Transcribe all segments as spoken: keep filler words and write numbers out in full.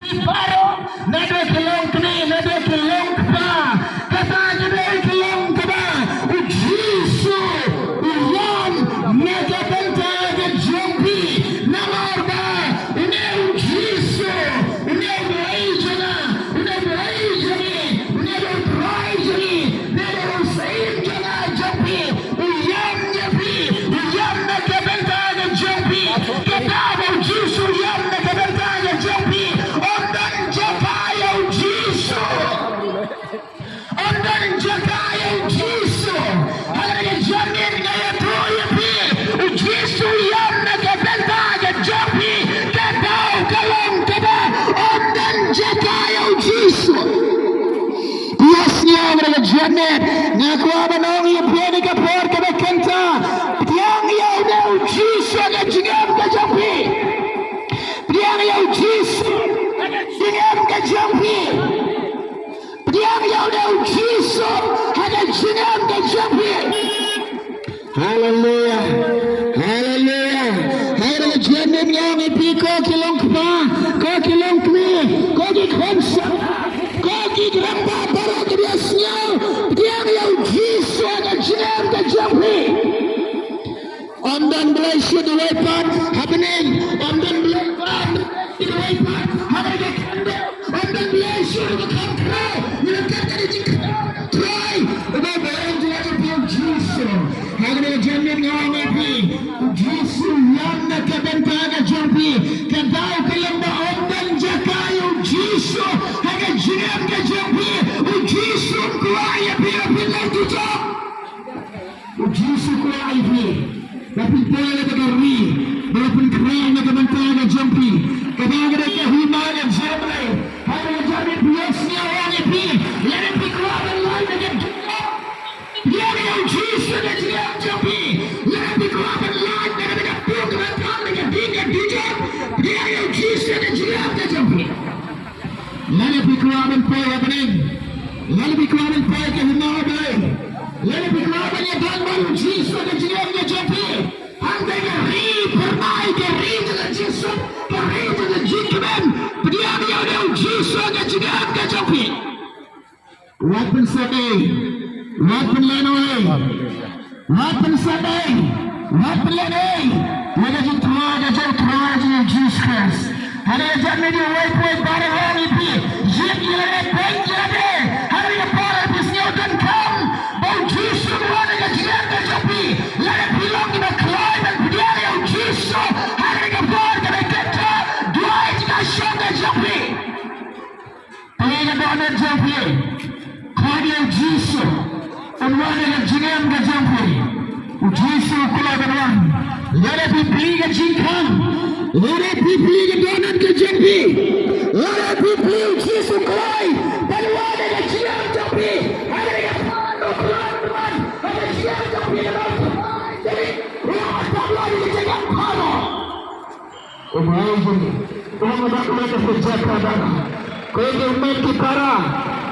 Baroh, naduh ki longkmie, naduh ki longkpa, kata ka dei ka long kaba u Jisu u ïam na ka bynta ka jong phi. Namar ba une u Jisu, une u Blei jong nga, une u Blei jong ngi, une u Trai jong ngi, une u Syiem jong nga jong phi, u ïam ïa phi, u ïam na ka bynta ka jong phi. Kata ba u Jisu u ïam na ka bynta ka jong phi, ym don jaka ïa u Jisu. Ym don jaka ïa u Jisu. Ha kane ka janmiet nga ïathuh ïa phi, u Jisu u ïam na ka bynta ka jong phi. Kata ka long kaba ym don jaka ïa u Jisu. Ïa sngewbha ha kane ka janmiet nga kwah ban ong ïa phi ha kane ka por kaba kynta, pdiang ïa une u Jisu ha ka jingim ka jong phi. Pdiang ïa u Jisu ha ka jingim ka jong phi. Pdiang ïa une u Jisu ha ka jingim ka jong phi. Haleluya. Haleluya. Ha kane ka janmiet nga ong ïa phi, ko ki longkpa, ko ki longkmie, ko ki khun samla, ko ki rangbah baroh kiba ïohsngew, pdiang ïa u Jisu ha ka jingim ka jong phi. Ym don Blei shuh da wei pat ha bneng. Ym don Blei shuh da wei pat ha bneng. Ym don Blei shuh da wei pat ha bneng. Ïa kata ka dei jingkynmaw Trai. Uba Blei jong nga u Jisu. Ha kane ka janmiet nga ong ïa phi, u Jisu u ïam na ka bynta ka jong phi. Ka daw ka long ba ym don jaka ïa u Jisu ha ka jingim ka jong phi. U Jisu u kwah ïa phi, ïa phi, ïa phi. U Jisu u kwah ïa phi ba phin poi na kata ka ri ba la pynkhraw na ka bynta ka jong phi. Kata ka dei ka hima ka jong U Blei. Ha kane ka janmiet phi ïohsngew, ong ïa phi, lada phi kwah ban lait na ka jingim, pdiang ïa u Jisu ha ka jingim jong phi. Lada phi kwah ban lait na kata ka pung kaba tang, na ka ding ka dijop, pdiang ïa u Jisu ha ka jingim ka jong phi. Lada phi kwah ban poi ha bneng, lada phi kwah ban poi ha ka hima U Blei, lada phi kwah ban ïadon bad u Jisu ha ka jingim ka jong phi, hangtei ka ri phyrnai, ka ri jong ka jingsuk, ka ri jong ka jingkmen, pdiang ïa une u Jisu ha ka jingim ka jong phi. Wat pynsep ei, wat pynlehnoh ei, wat pynsep ei, wat pynlehnoh ei ïa ka jingthrang ka jong U Trai jong ngi U Jisu Khrist. Ha kane ka janmiet uwei pa uwei baroh, ong ïa phi, ïeit ïa lade, beiñ ïa lade. Ha kane ka por lada phi sngew donkam ba u Jisu un wan ha ka jingim ka jong phi, lada phi long kiba khlaiñ ban pdiang ïa u Jisu, ha kane ka por kaba kynta, duwai ïa ka shong ka jong phi. Plie ka dohnud jong phi. Khot ïa u Jisu un wan ha ka jingim ka jong phi. U Jisu u kloi ban wan. Lada phi plie ka jingkhang, lada phi plie ka dohnud ka jong phi, lada phi plie, u Jisu u kloi ban wan ha ka jingim jong phi. Ha kane ka por u kloi ban wan ha ka jingim jong phi. Lada phi plie ka dohnud, u kloi ban wan ha ka jingim jong phi. U Blei jong ngi, u ong ba u la ka pynjah ka dara. Ko ki met ki para,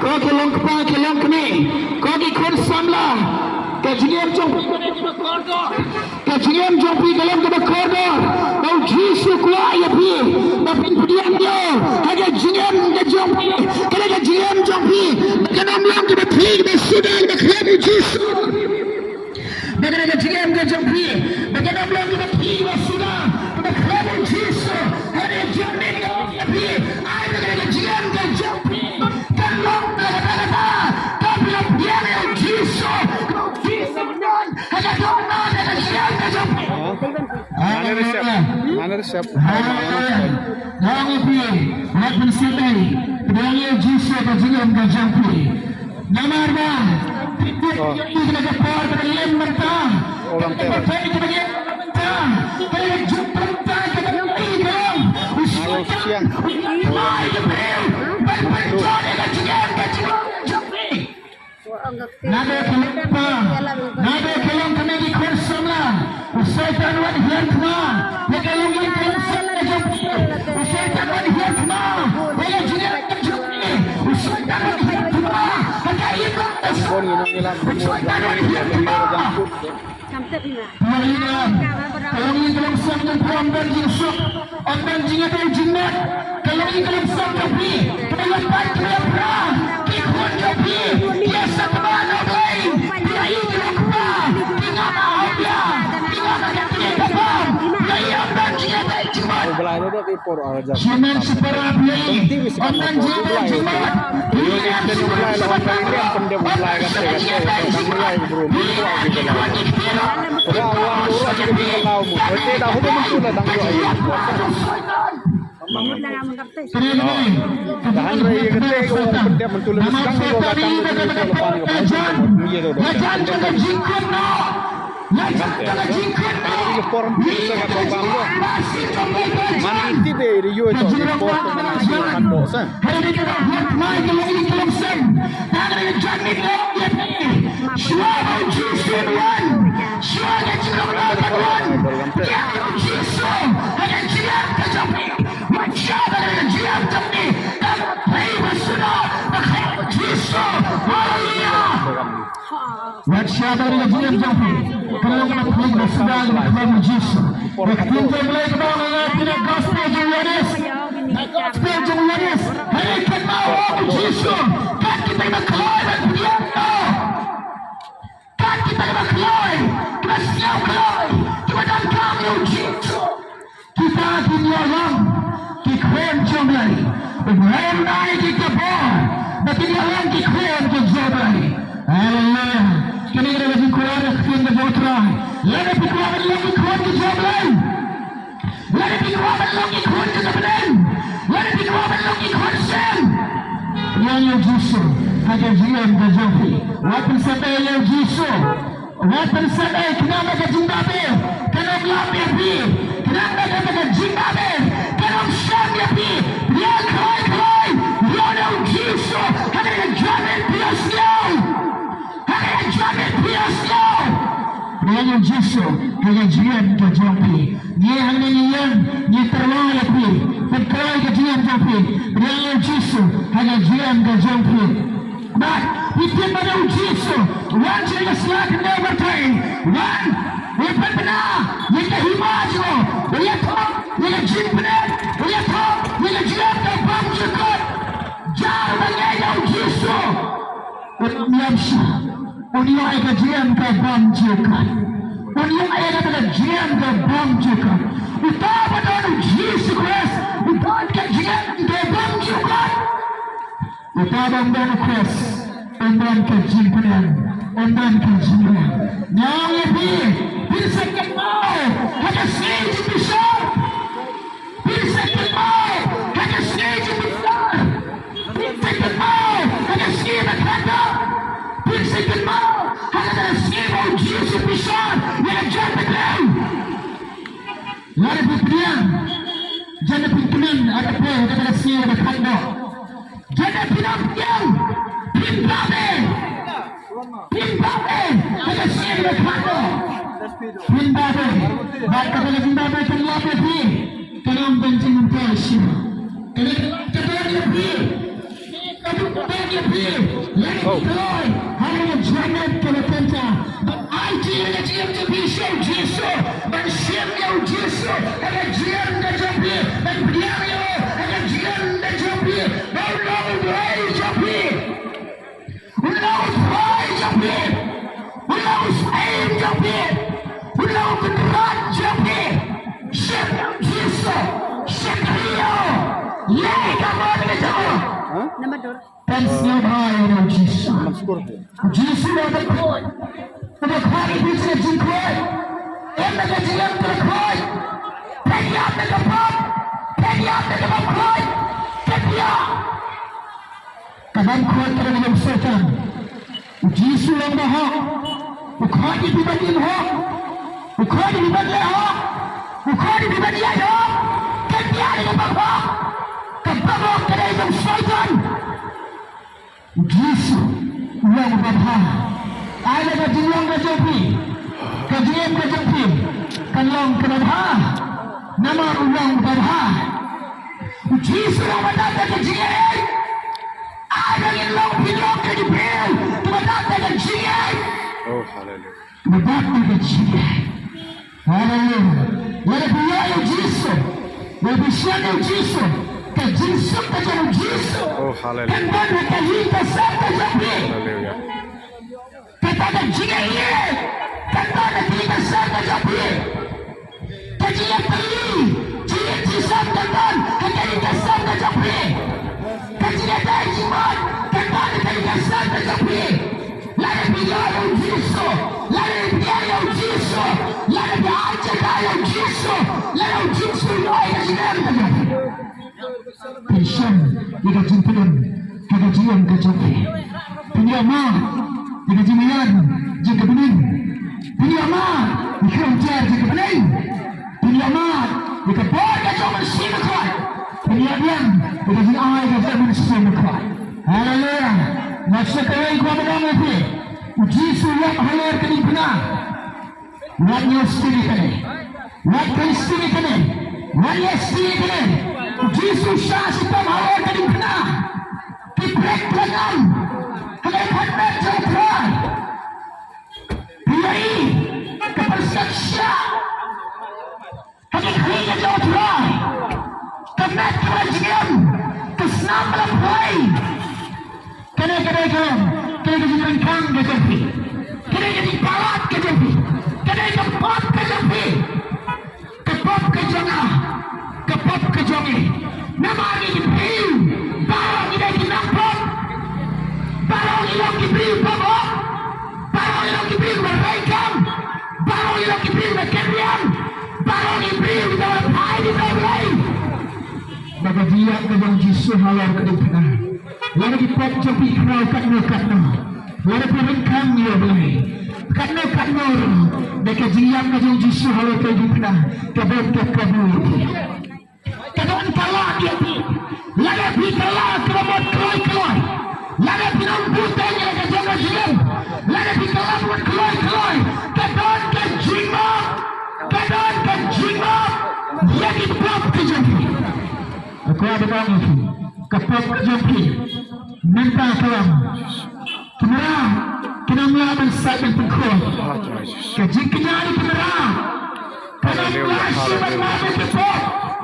ko ki longkpa ki longkmie, ko ki khun samla, ka jingim jong phi ka long kaba kordor. Ka jingim jong phi ka long kaba kordor. Ba u Jisu u kwah ïa phi ba phin pdiang ïa u ha ka jingim ka jong phi. Ka long ka jingim jong phi ba kan ym long kaba khlieh, kaba suda, kaba khlem u Jisu. Ba ka long ka jingim ka jong phi ba kan ym long kaba khlieh, kaba suda, kaba khlem u Jisu. Ha kane ka janmiet nga ong ïa phi, ai ba ka long ka jingim ka jong phi kan long kaba kata kata, ba phi la pdiang ïa u Jisu, ba u Jisu un don ha ka dohnud, ha ka jingim ka jong phi. Mane rishap, mane rishap. Haleluya. Nga ong ïa phi, wat pynsep ei, pdiang ïa u Jisu ha ka jingim ka jong phi. Namar ba phi tip ïa ka por kaba lem mynta, kaba lem mynta, kaba lem mynta, kaba lem mynta, kaba lem mynta. U Soitan, u Soitan, ka briew ban pynjot ïa ka jingim ka jong phi. Naduh ka longkpa, naduh ka longkmie, ki khun samla, u Soitan u wan hiar thma ïa ka longïing ka longsan ka jong phi. U Soitan u wan hiar thma ïa ka jingim ka jong phi. U Soitan u wan hiar thma ïa ka imlang ka jong phi. U Soitan u wan hiar thma. Phi ïa, ka long ïa ka long song jong phi, ym don jingsuk, ym don jingïadei jingmut. Ka long ïa ka long song jong phi. Kaba ïa pat kaba ïa pra, ki khun jong phi ki ïa sa kaba na U Blei. Phi ïa i ki long kpa, ki ngam ha u bia, ki ngam ha ka kti ka bam. Phi ïa i ym don jingïadei jingmut. U Blai ruh da ki por ar hajar. Shu men shu para phi ïa i, ym don jingïadei jingmut. Phi ïa i ym shu men shu para. Shuwa ba u Jisu un wan, shuwa ka jinglong ba un wan, ïa u Jisu ha ka jingim ka jong phi. Wat shah da ka jingim jong phi, da ka phi ba suna ba ka u Jisu. Haleluya. Wat shah da ka jingim jong phi, ka long ka phi ba suna ba ka u Jisu. Ka ktien jong U Blei ka ong ha ka gospel jong u Ïoannis. Gospel jong u Ïoannis. Hynrei kynmaw, ong u Jisu, kat kita kiba kloi ban pdiang ïa u. Kat kita kiba kloi, kiba sngew kloi, kiba donkam ïa u Jisu, kita kin ïoh long ki khun jong U Blei. U Blei un ai kita bor ba kin ïoh long ki khun ki jong U Blei. Haleluya. Kane ka dei ka jingkular ka ktien ka jong U Trai. Lada phi kwah ban long ki khun ki jong U Blei. Lada phi kwah ban long ki khun jong ka bneng, lada phi kwah ban long ki khun sem, pdiang ïa u Jisu ha ka jingim ka jong phi. Wat pynsep ei ïa u Jisu. Wat pynsep ei, khnang ba ka jingbabe kan ym lap ïa phi, khnang ba ka jingbabe kan ym sem ïa phi. Pdiang kloi kloi ïa u Jisu ha ka jingim phi ïa u. Ha ka jingim phi ïa u. Pdiang ïa u Jisu ha ka jingim ka jong phi. Ngi hangne ngi ïeng, ngi tyrwa ïa phi. Pyntrei ka jingim jong phi. Pdiang ïa u Jisu ha ka jingim ka jong phi. Bad phi tip ba u Jisu wan sha ka sla kyndoh batai. Wan, u ïa pynbna ïa ka hima jong u, u ïathoh ïa ka jingpynim, u ïathoh ïa ka jingim ka bymjukut. Jar ba ngi ïa u Jisu. Un ym ïam shah. Un ïoh ïa ka jingim ka bymjukut. Un ïoh ïa ka jingim ka bymjukut. Uta ba don u Jisu Khrist, u don ka jingim ka bymjukut. Uta ba ym don u Khrist, ym don ka jingpynim, ym don ka jingpynim. Nga ong ïa phi, phin sa kynmaw ha ka sngi jong phi. Phin sa kynmaw ha ka sngi jong phi. Phin sa kynmaw ha ka sngi ba khatduh. Phin sa kynmaw ha ka sngi ba u Jisu u pynshong ïa ka jingpynim. Lada phi pdiang, jan phin kmen ha ka pdeng ha ka sngi ba khatduh. Jan phin ym pdiang, phin babe. Phin babe ha ka sngi ba khatduh. Phin babe. Bad kata ka jingbabe kan lap ïa phi. Kan ym don jingmyntoi shuh. Kan ym don jingmyntoi ïa phi. Kan ym don ïa phi. Lada phi kloi ha ka jingim kaba kynta, ban aiti ïa ka jingim jong phi sha u Jisu. Ban shim ïa u Jisu ha ka jingim ka jong phi. Ban pdiang ïa u ha ka jingim ka jong phi. Ban long u Blei jong phi. U long u Trai jong phi. U long u Syiem jong phi. U long u Kynrad jong phi. Shim ïa u Jisu. Shakri ïa u. Leh ka mon ka jong u. Huh? Phin sngewbha ïa u Jisu. U Jisu uba khuid. Uba khuid ïa phi sha ka jingkhuid. Em na ka jingim kaba khuid. Phin ïap na ka pop. Phin ïap na kaba khuid. Phin ïap. Ka bam khuid ka dei ka jong u Soitan. U Jisu u long uba hok. U khuid ïa phi ban im hok. U khuid ïa phi ban leh hok. U khuid ïa phi ban ïaid hok. Ka ïaid ïa ka bam hok. Ka bam hok ka dei ka jong u Soitan. U Jisu u long uba bha. Ai la ka jinglong ka jong phi, ka jingim ka jong phi kan long kaba bha. Namar u long uba bha. U Jisu u long uba dap da ka jingïeit. Ai ba ngin long phi long ka ki briew kiba dap da ka jingïeit. Oh, hallelujah. Ba dap ïa ka jingeh. Haleluya. Lada phi ïoh ïa u Jisu, lada phi sngewthuh ïa u Jisu, ka jingsuk ka jong u Jisu, oh, haleluya, kan don ha ka ïing ka sem ka jong phi. Haleluya. Kata ka jingeh, kan don ha ka ïing ka sem ka jong phi. Ka jingïatylli, jingïeit jingïaseng kan don ha ka ïing ka sem ka jong phi. Ka jingïadei jingmut kan don ha ka ïing ka sem ka jong phi. Lada phi ïoh ïa u Jisu, lada phi ïoh ïa u Jisu, lada phi ai jaka ïa u Jisu, lada u Jisu u ai ka jingim ka jong phi. Phin shim ïa ka jingpynim ha ka jingim ka jong phi. Phin ïoh mad ïa ka jingmyntoi jong ka bneng. Phin ïoh mad ïa ka umjer jong ka bneng. Phin ïoh mad ïa ka bor ka jong u Mynsiem Bakhuid. Phin ïoh biang ïa ka jingai ka jong u Mynsiem Bakhuid. Haleluya. Nga sngewthuh ïa ka bynta ïa phi. U Jisu u ïap halor ka diengphna. Wat ñiew sting ïa kane. Wat kren sting ïa kane. Wat leh sting ïa kane. U Jisu u shah shitom halor ka diengphna. Ki brek ki la ngam ha ka dei ka met jong U Trai. Phi ïohi ka pyrshah shah ha ka khlieh ka jong U Trai. Ka met ka la jngiam, ka snam ka la phlei. Kane ka dei ka long, kane ka jingpynkhang ka jong phi. Kane ka jingpalat ka jong phi. Kane ka pop ka jong phi. Ka pop ka jong nga, ka pop ka jong ngi. Namar ngi ki briew baroh ngi dei ki nongpop. Baroh ngi long ki briew pop hok. Baroh ngi long ki briew ba rei kam. Baroh ngi long ki briew ba kynriang. Baroh ngi briew ba phai ki ba rei. Ba ka jingïap ka jong Jisu halor ka diengphna. Lada ki pop jong phi khraw katno katno, lada phi ryngkang ïa U Blei katno katno ruh, da ka jingïap ka jong Jisu halor ka diengphna, ka don ka kabu ïa phi. Ka don ka lad ïa phi. Lada phi kylla kaba mut kloi kloi, lada phi nang buteng ïa ka jong ka jingim, lada phi kylla kaba mut kloi kloi, ka don ka jingmap, ka don ka jingmap ïa ki pop ki jong phi. Ka kwah ban ong ïa phi, ka pop ka jong phi mynta ka long. Ki mrad ki nang lah ban sait ban pynkhuid. Ka jingkñia ki mrad ka nang lah shuh ban map ïa ki pop.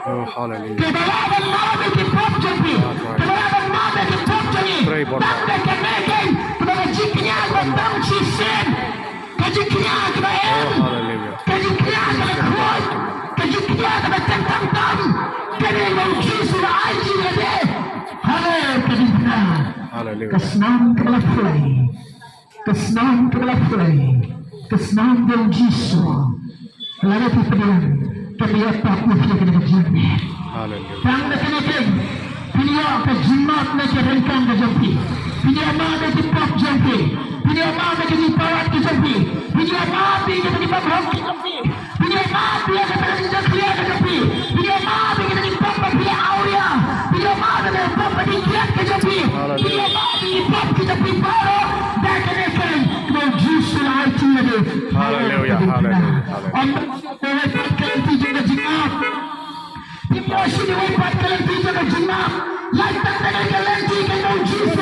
Oh, haleluya. Kaba lah ban map ïa ki pop jong phi, kaba lah ban map ïa ki pop jong ngi, tang da kane keiñ kaba ka jingkñia kaba tang shisien. Ka jingkñia kaba em. Oh, haleluya. Ka jingkñia kaba khuid. Ka jingkñia kaba teng tang tam. Kane ba u Jisu u la ai jingïadei halor ka diengphna. Haleluya. Ka snam kaba la phlei. Ka snam kaba la phlei. Ka snam jong u Jisu. Lada phi pdiang, ka pdiang pop ïa phi ha kane ka jingim. Haleluya. Tang da kane keiñ phin ïoh ka jingmap na ka ryngkang ka jong phi. Phin ïoh map na ki pop jong phi. Phin ïoh map na ki jingpalat ki jong phi. Phin ïoh map na ki jingpynhok ki jong phi. Phin ïoh map na ka jingjakhlia ka jong phi. Phin ïoh map na ki jingpop ba phi la awria. Phin ïoh map na ki pop ba phi kiad ka jong phi. Phin ïoh map na ki pop ki jong phi baroh. Da kane keiñ kaba u Jisu u la ai jingïadei. Haleluya, haleluya, haleluya. Ym Kawei pat ka lynti jong ka jingmap. Phi mo shane wei pat ka lynti jong ka jingmap. Lait tang da ka lynti ka jong u Jisu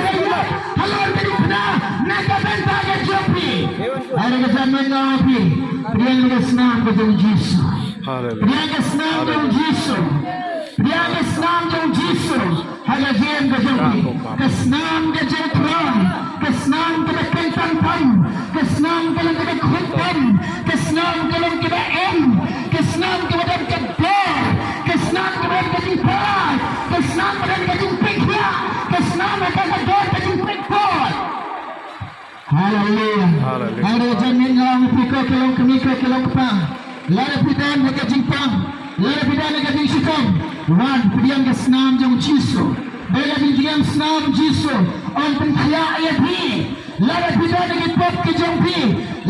halor ka diengphna na ka bynta ka jong phi. Haleluya, ka jingmap nga ong phi. Pdiang ka snam ka jong u Jisu. Haleluya. Pdiang ka snam jong u Jisu. Pdiang ka snam jong u Jisu. Ha ka jingim ka jong phi. Ka snam ka jong u Trai. Ka snam kaba kyntang tam. Ka snam ka long kaba khuid tam. Ka snam ka long kaba em. Ka snam kaba don ka bor. Ka snam kaba don ka jingpyllait. Ka snam kaba don ka jingpynkhiah. Ka snam kaba don ka jingpynkhuid. Haleluya. Haleluya. Haleluya. Jan min nga ong phi ko ki long kmie ko ki long kpa. Lada phi don ha ka jingpang, lada phi don ha ka jingshitom, wan pdiang ka snam jong u Jisu. Ba lada phi pdiang snam Jisu, yn pynkhiah ïa phi. Lada phi don ha ki pop ki jong phi,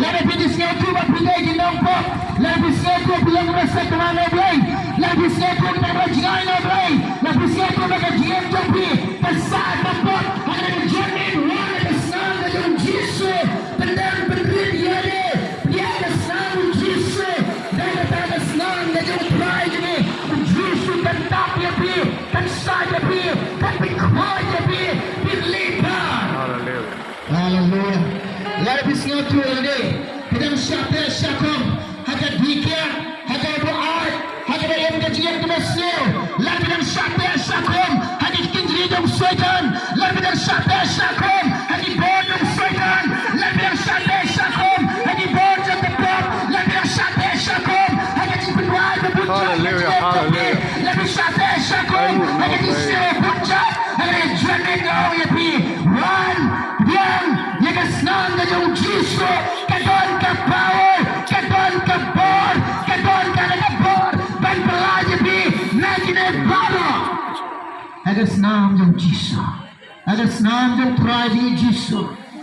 lada phi sngewthuh ba phi dei ki nongpop, lada phi sngewthuh phi long kaba sah kynmaw na U Blei, lada phi sngewthuh phi dei kaba jngai na U Blei, lada phi sngewthuh ba ka jingim jong phi ka sah ka pop, ha ka jingim wan ka snam ka jong u Jisu. Pyndonkam pynrit ïa lade, pdiang ka snam u Jisu, da kata ka snam ka jong u Trai jong ngi, u Jisu kan tap ïa phi, kan sait ïa phi, kan pynkhuid ïa phi, phin leit bha. Haleluya. Haleluya. Lada phi sngewthuh ïa lade, Phi dang shah teh shah khum ha ka dih kiad, ha kaba buaid, ha kaba im ka jingim kaba sniew. Lada phi dang shah teh shah khum ha ki kynjri jong u Soitan, lada phi dang shah teh shah khum ha ki bor jong u Soitan, lada phi dang shah teh shah khum ha ki bor jong ka pop, lada phi dang shah teh shah khum ha ka jingpynwai ba bun jait, Hallelujah, hallelujah. Lada phi shah teh shah khum ha ka jingsniew ba bun jait, ha ka jingpynwai, nga ong ïa phi, wan, pdiang ïa ka snam ka jong u Jisu. Ka don ka power, ka don ka bor, ka don ka, ka bor ban pyllait ïa phi na kine baroh. Ha ka snam jong u Jisu, ha ka snam jong u Trai jong ngi Jisu,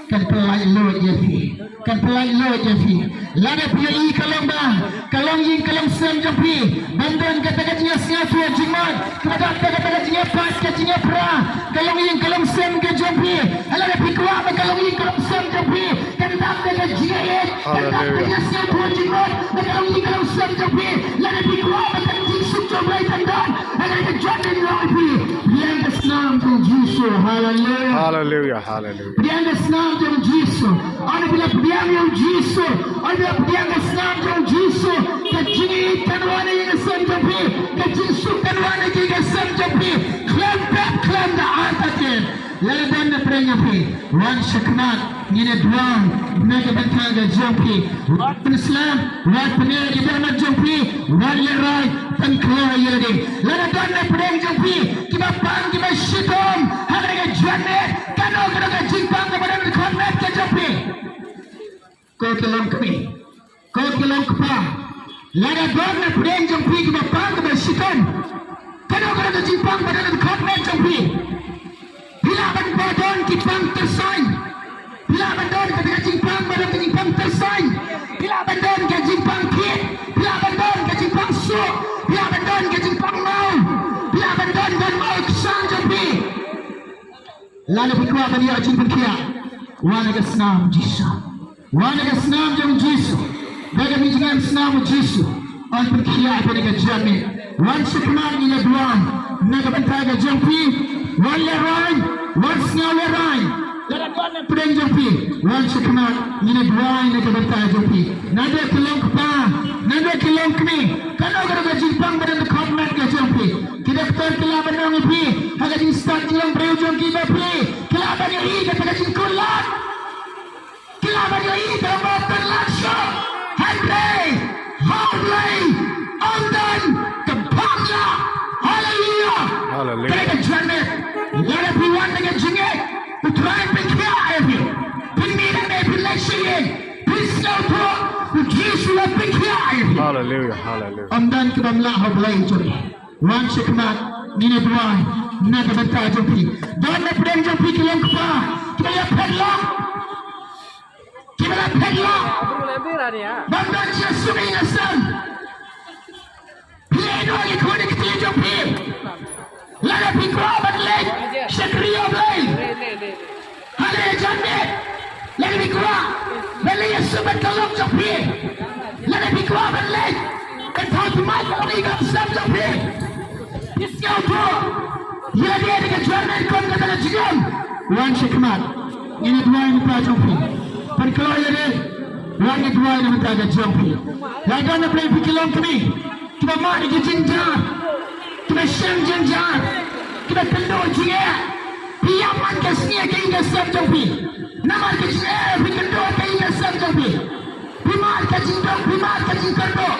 kan pyllait lut ïa phi, kan pyllait lut ïa phi. Lada phi ïohi ka long ba ka longïing ka longsem jong phi ban don kata ka jingïasngewthuh jingmut, kaba dap da kata ka jingïapait ka jingïapra ka longïing ka longsem ka jong phi. Lada phi kwah ba ka longïing ka longsem jong phi kan dap da ka jingïaieit, kan dap da ka jingïasngewthuh jingmut, da ka longïing ka longsem jong phi. Lada phi kwah ba ka jingsuk jong U Blei kan don, lada ka jot, nga ong ïa phi, pdiang ka snam jong u Jisu. Haleluia. Haleluia, haleluia. Pdiang ka snam jong u Jisu. Ynda phi la pdiang ïa u Jisu, ynda phi la pdiang ka snam jong u Jisu, ka jingïeit kan wan ha ïing ha sem jong phi, ka jingsuk kan wan ha ïing ha sem jong phi. Khlem pep khlem da artatien. Lada don na pdeng jong phi, wan shakhmat, ngin ïa duwai na ka bynta ka jong phi. Wat pynslem, wat pynïaid ïa ka dohnud jong phi, wat lehraiñ, pynkloi ïa lade. Lada don na pdeng jong phi kiba pang kiba shitom ha kane ka janmiet, kano kano ka jingpang kaba don dkhot met ka jong phi. Ko ki long kmie, ko ki long kpa, lada don na pdeng jong phi kiba pang kiba shitom, kano kano ka jingpang ba don dkhot met jong phi. Phi lah ban ba don ki pang tyrsain. Phi lah ban don kata ka jingpang ba don ka jingpang tyrsain. Phi lah ban don ka jingpang thied. Phi lah ban don ka jingpang suk. Phi lah ban don ka jingpang maw. Phi lah ban don ban maw ksang jong phi. Lada phi kwah ban ïoh jingpynkhiah, wan ha ka snam Jisu. Wan ha ka snam jong u Jisu. Da ka jingim snam u Jisu, yn pynkhiah ïa phi na ka janmiet. Wan shakhmat, ngin ïa duwai na ka bynta ka jong phi. Wan lehraiñ, wan sngew lehraiñ. Lada don na pdeng jong phi, wan shakhmat, ngin ïa duwai na ka bynta jong phi. Naduh ki long kpa, naduh ki long kmie, kano kano ka jingpang ba don dkhot met ka jong phi. Ki doktor ki lah ban ong ïa phi ha ka jingstad jinglong briew jong ki ba phi, ki lah ban ïohi kata ka jingkular. Ki lah ban ïohi ka long ba pynlait shuh. Hynrei ha U Blei ym don ka bym lah. Haleluia. Haleluia. Kane ka janmiet, lada phi wan da ka jingngeit, U Trai un pynkhiah ïa phi. Phin mih nangne, phin leit sha ïing, phin sngewthuh, U Jisu u la pynkhiah ïa phi. Haleluia, haleluia. Ym don ka bym lah ha U Blei jong ngi. Wan shakhmat, ngin ïa duwai na ka bynta jong phi. Don na pdeng jong phi ki long kpa kiba la phet lok, kiba la phet lok, bym don jingsuk ïing sem. Phi ïoh ïa ki khun ki kti jong phi. Lada phi kwah ban leit shakri ïa U Blei ha kane ka janmiet, lada phi kwah ban leit ïasuk bad ka lok jong phi, lada phi kwah ban leit ban thaw thymmai ka longïing ka longsem jong phi, phi sngewthuh ïa lade da ka jingim, kum kata ka jingim, wan shakhmat, ngin ïa duwai na ka bynta jong phi. Pynkloi ïa lade, wan ïa duwai na ka bynta ka jong phi. Lada na pdeng phi ki long kmie kiba mad ïa ki jingjar, kiba sheng jingjar, kiba kynduh jingeh. Phi ïam man ka sngi ha ka ïing ka sem jong phi. Namar ka jingeh phi kynduh ha ka ïing ka sem jong phi. Phi mad ka jingduk, phi mad ka jingkynduh.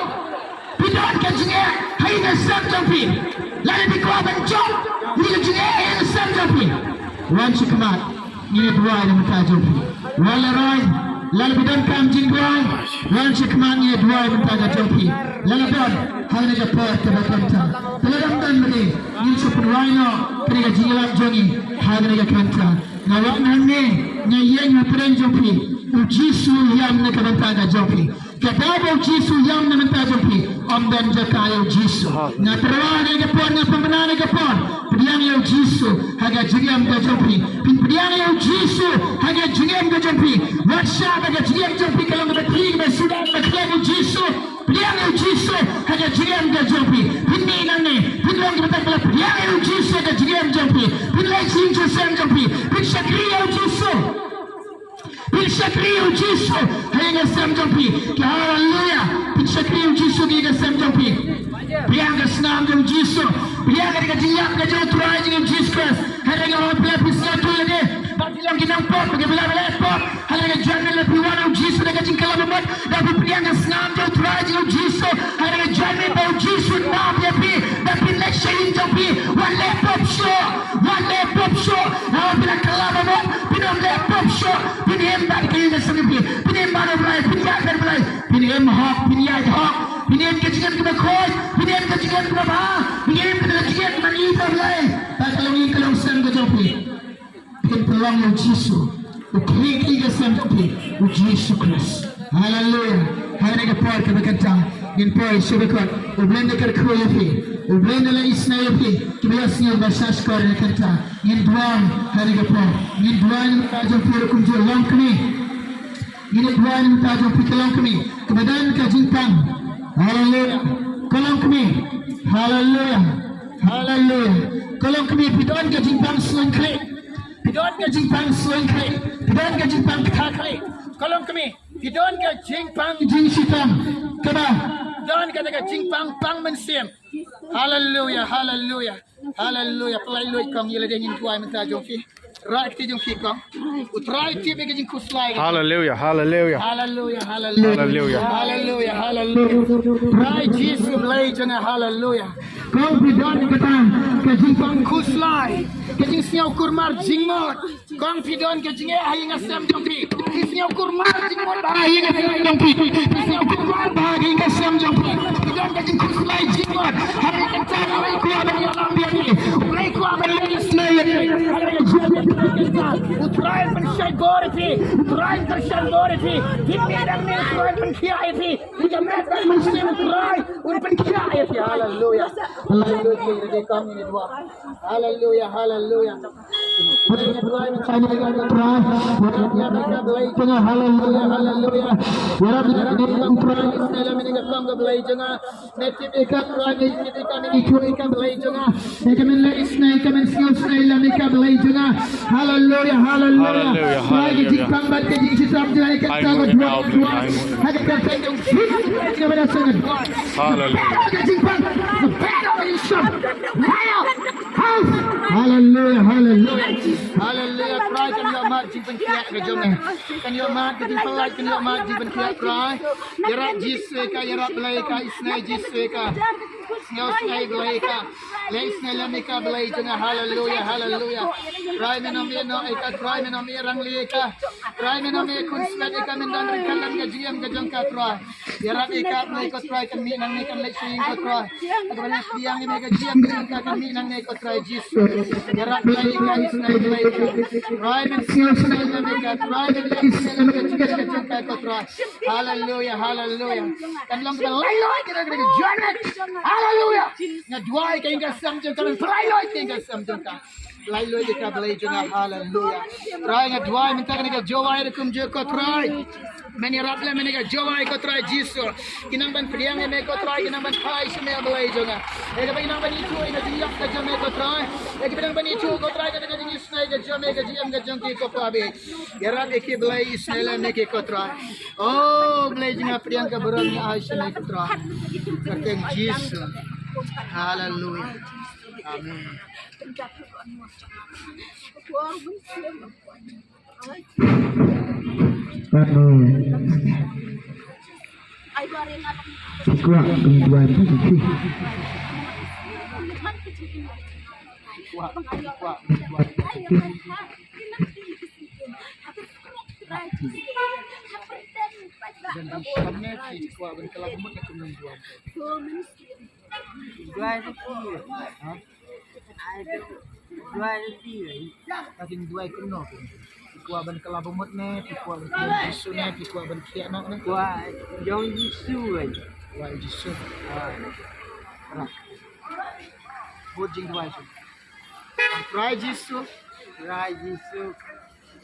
Phi don ka jingeh ha ïing ha sem jong phi. Lada phi kwah ban jop ïa ka jingeh ha ïing ha sem jong phi, wan shakhmat, ngin ïa duwai na ka bynta jong phi. Wan lehraiñ, lada phi donkam jingduwai, wan shakhmat, ngin ïa duwai na ka bynta ka jong phi. Lada don ha kane ka por kaba kynta, te lada ym don, ngin sa pynduwai noh kane ka jingïalap jong ngi ha kane ka kynta. Nga wan hangne, nga ïeng ha pdeng jong phi. U Jisu u ïam na ka bynta ka jong phi. Ka daw ba u Jisu u ïam na ka bynta jong phi, ym don jaka ïa u Jisu. Nga tyrwa ha kane ka por, nga pynbna ha kane ka por, pdiang ïa u Jisu ha ka jingim ka jong phi. Phin pdiang ïa u Jisu ha ka jingim ka jong phi. Wat shah ba ka jingim jong phi ka long kaba khih, kaba suda, kaba khlem u Jisu. Pdiang ïa u Jisu ha ka jingim ka jong phi. Phin mih nangne, phin long kiba tang ba la pdiang ïa u Jisu ha ka jingim jong phi. Phin leit sha ïing sha sem jong phi, phin shakri ïa u Jisu. Phin Shakri ïa u Jisu ha ïing ha sem jong phi. Ki haleluya. Phin shakri ïa u Jisu ha ïing ha sem jong phi. Pdiang ka snam jong u Jisu. Pdiang ka jingïap ka jong u Trai jong ngi u Jisu Khrist. Hynrei nga ong phi, phi sngewthuh ïa lade. Ba phi long ki nongpop, ba phi long ki nongpop. Hynrei ka jingmut lada phi wan ha u Jisu da ka jingkylla ba mut, da phi pdiang ka snam jong u Trai jong ngi u Jisu. Hynrei ka jingmut ba u Jisu un nam ïa phi, da phin leit sha ïing jong phi. Wat leh pop shuh, wat leh pop shuh. Haba phi la kylla ba mut, phin ym leh pop shuh. Phin im bad ka ïing ka sem jong phi. Phin im bad U Blei, phin ïaid bad U Blei. Phin im hok, phin ïaid hok. Phin im ka jingim kaba khuid, phin im ka jingim kaba bha. Phin im ka jingim kaba ïeit bad U Blei. Bad ka long ïing ka long sem ka jong phi. Phin pynlong ïa u Jisu, u khlieh ka ïing ka sem jong phi, u Jisu Khrist. Haleluya. Ha kane ka por kaba kynta ngin poi sha ba kut. U Blei un kyrkhu ïa phi. U Blei un leh isynei ïa phi kiba ïohsngew ba sha shkor kane ka kynta. Ngin duwai ha kane ka por. Ngin duwai na ka bynta jong phi ruh kumjuh, long kmie. Ngin duwai na ka bynta jong phi ka long kmie kaba don ka jingpang. Haleluya. Ka long kmie. Haleluya. Haleluya. Ka long kmie, phi don ka jingpang suiñ khlieh. Phi don ka jingpang suiñ khlieh. Phi don ka jingpang ktah khlieh. Ka long kmie, phi don ka jingpang jingshitom. Kaba don kata ka jingpang pang mynsiem. Haleluya, haleluya, haleluya. Pynlait luid kong, ïa lade ngin duwai mynta jong phi. Rah kti jong phi kong. U Trai tip ïa ka jingkhuslai. Haleluya, haleluya. Haleluya, haleluya. Haleluya. Haleluya, haleluya. Trai Jisu Blei jong nga, haleluya. Kong phi don kata ka jingpang khuslai, ka jingsngew kulmar jingmut. Kong phi don ka jingeh ha ïing ha sem jong phi. Phi sngew kulmar jingmut ha ïing ha sem jong phi. Phi sngew kulmar ha ïing ha sem jong phi. Phi don ka jingkhuslai jingmut. Hynrei kata U Blei kwah ban ïalam ïa phi. U Blei kwah ban leh isynei ïa phi. U Trai un pynshai bor ïa phi. U Trai un kyrshan bor ïa phi. Phi mih dang mih, U Trai un pynkhiah ïa phi. Phi dang mih dang mih, U Trai un pynkhiah ïa phi. Haleluya. Haleluya. Haleluya, haleluya. Haleluya, haleluya. Haleluya, haleluya. Haleluya, haleluya. Haleluya, haleluya. Haleluya, haleluya. Haleluya. Haleluya, haleluya. Haleluya, Trai kan ïoh mad jingpynkhiah ka jong me. Kan ïoh mad ka jingpyllait, kan ïoh mad jingpynkhiah Trai. Ïarap Jisu ïa ka, ïarap Blei ïa ka, isynei Jisu ïa ka. Sngew sngew Blei ïa ka. Leh isynei lem ïa ka Blei jong nga, haleluya, haleluya. Trai me nym ïeh noh ïa ka, Trai me nym ïeh rangli ïa ka. Trai me nym ïeh khun spet ïa ka, men don ryngkat lem ka jingim ka jong ka Trai. Ïarap ïa ka Blei ko Trai, kan mih nangne kan leit sha ïing ko Trai. Ka ban pdiang ïa me ka jingim ka jong ka kan mih nangne ko Trai Jisu. Ïarap Blei ïa ka, isynei Blei ïa ka. Trai men sngew sngew ïa ka, Trai men leh isynei ïa ka jingim ka jong ka ko Trai. Haleluya, haleluya. Kan long ka lait lait ka jong ka. Haleluya. Nga duwai ka ïing ka sem jong ka, lait lait ka ïing ka sem jong ka. Lait lait ka Blei jong nga, haleluya. Trai nga duwai mynta kane ka Jowai ruh kumjuh ko Trai. Men ïarap lem ïa kane ka Jowai ko Trai Jisu. Ki nang ban pdiang ïa me ko Trai, ki nang ban phai sha me Blei jong nga. Ïa kaba ki nang ban ithuh ïa ka jingïap ka jong me ko Trai. Ïa kaba ki nang ban ithuh ko Trai kata ka jingisynei ka jong me, ka jingim ka jong ki ko Pa bad. Ïarap ïa ki Blei, isynei lem ïa ki ko Trai. O Blei jong nga, pdiang ka burom ïa ai sha me ko Trai. Ka kyrteng Jisu. Haleluya. Amen. Amen. Phi kwah ban duwai bad phi? Kwah, kwah ban duwai bad phi? Duwai bad phi. Ha? Duwai bad phi. Ka jingduwai kumno? Phi kwah ban kylla ba mut ne, phi kwah ban kylla Jisu ne, phi kwah ban khiah noh ne? Kwah jong Jisu wei. Kwah Jisu. Ah. Bud jingduwai shu. Trai Jisu. Trai Jisu.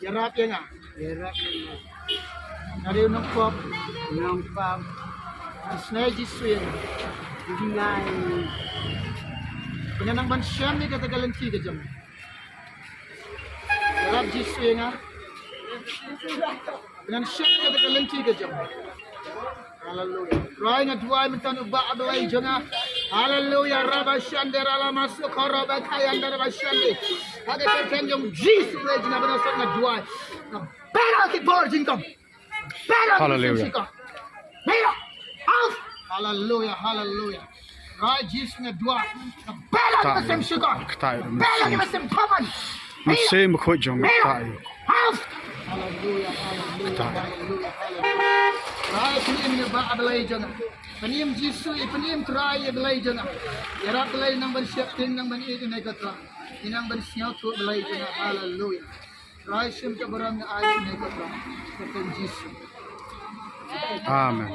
Ïarap ïa nga. Ïarap ïa nga. Nga dei u nongpop. Nongpop. Isynei Jisu ïa nga. Isynei. Pynban nang ban shem ïa kata ka lynti ka jong nga. Ïarap Jisu ïa nga. Ngan shim ïa ka lynti ka jong. Haleluya. Trai nga duwai mynta, u Bah Blei jong nga. Haleluya. Rabba shande rala masukha rabba kayanda rabba shande. Ha ka kyrteng jong Jisu Blei jong nga, ba na sot nga duwai. Nga bera ki bor jingkam. Bera ki Haleluya. Bera. Out. Haleluya. Haleluya. Trai Jisu nga duwai. Bela ki Ktai. Mynsiem shukor. Ktai. Bela ki mynsiem thaman. Mynsiem bakhuid jong nga. Bela. Ktai. Out. Haleluya, haleluya, Ktai. Haleluya, haleluya. Trai, pynim ïa Bah Blei jong nga. Pynim Jisu, pynim Trai ïa Blei jong nga. Ïarap Blei nang ban sheptieng, nang ban ïeit ïa nga ko Trai. Nang ban sngewthuh Blei jong nga. Haleluya. Trai, shim ka burom nga ai ïa nga ko Trai. Kyrteng Jisu. Amen.